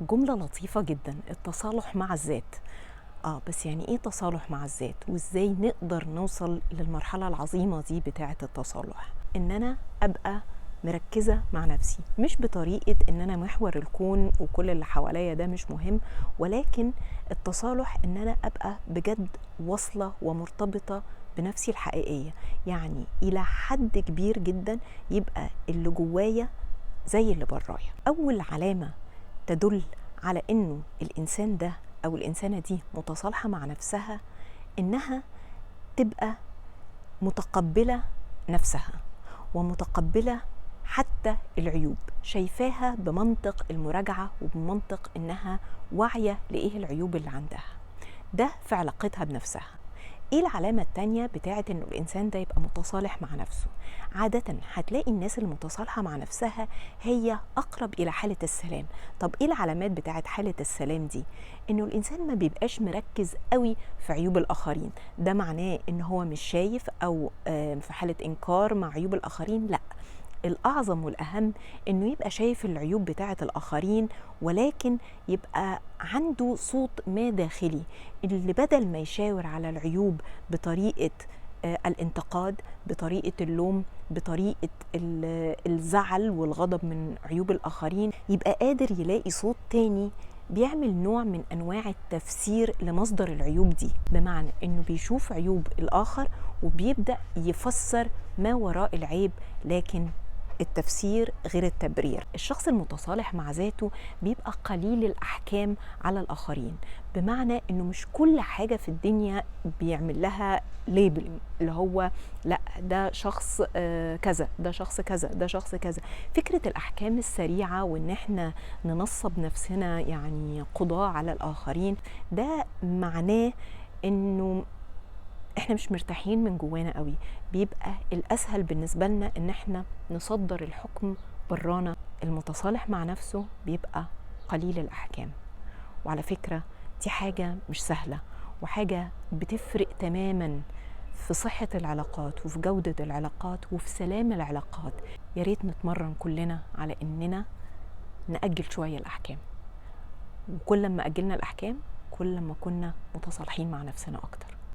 جملة لطيفة جدا، التصالح مع الذات. بس يعني ايه تصالح مع الذات؟ وازاي نقدر نوصل للمرحلة العظيمة دي بتاعة التصالح؟ ان انا ابقى مركزة مع نفسي، مش بطريقة ان انا محور الكون وكل اللي حواليا ده مش مهم، ولكن التصالح ان انا ابقى بجد واصلة ومرتبطة بنفسي الحقيقية. يعني الى حد كبير جدا يبقى اللي جوايا زي اللي برايا. اول علامة تدل على انه الانسان ده او الانسانة دي متصالحة مع نفسها انها تبقى متقبلة نفسها ومتقبلة حتى العيوب، شايفاها بمنطق المراجعة وبمنطق إنها واعية لإيه العيوب اللي عندها، ده في علاقتها بنفسها. إيه العلامة التانية بتاعت إنه الإنسان ده يبقى متصالح مع نفسه؟ عادة هتلاقي الناس المتصالحة مع نفسها هي أقرب إلى حالة السلام. طب إيه العلامات بتاعت حالة السلام دي؟ إنه الإنسان ما بيبقاش مركز قوي في عيوب الآخرين. ده معناه إن هو مش شايف أو في حالة إنكار مع عيوب الآخرين، لأ، الأعظم والأهم إنه يبقى شايف العيوب بتاعة الآخرين، ولكن يبقى عنده صوت ما داخلي اللي بدل ما يشاور على العيوب بطريقة الانتقاد، بطريقة اللوم، بطريقة الزعل والغضب من عيوب الآخرين، يبقى قادر يلاقي صوت تاني بيعمل نوع من أنواع التفسير لمصدر العيوب دي. بمعنى إنه بيشوف عيوب الآخر وبيبدأ يفسر ما وراء العيب، لكن التفسير غير التبرير. الشخص المتصالح مع ذاته بيبقى قليل الأحكام على الآخرين، بمعنى إنه مش كل حاجة في الدنيا بيعمل لها labeling، اللي هو لا ده شخص كذا، ده شخص كذا، ده شخص كذا. فكرة الأحكام السريعة وإن إحنا ننصب نفسنا يعني قضاة على الآخرين، ده معناه إنه احنا مش مرتاحين من جوانا قوي. بيبقى الأسهل بالنسبة لنا ان احنا نصدر الحكم برانا. المتصالح مع نفسه بيبقى قليل الأحكام. وعلى فكرة دي حاجة مش سهلة، وحاجة بتفرق تماما في صحة العلاقات وفي جودة العلاقات وفي سلام العلاقات. يا ريت نتمرن كلنا على اننا نأجل شوية الأحكام، وكل ما أجلنا الأحكام كل ما كنا متصالحين مع نفسنا أكتر.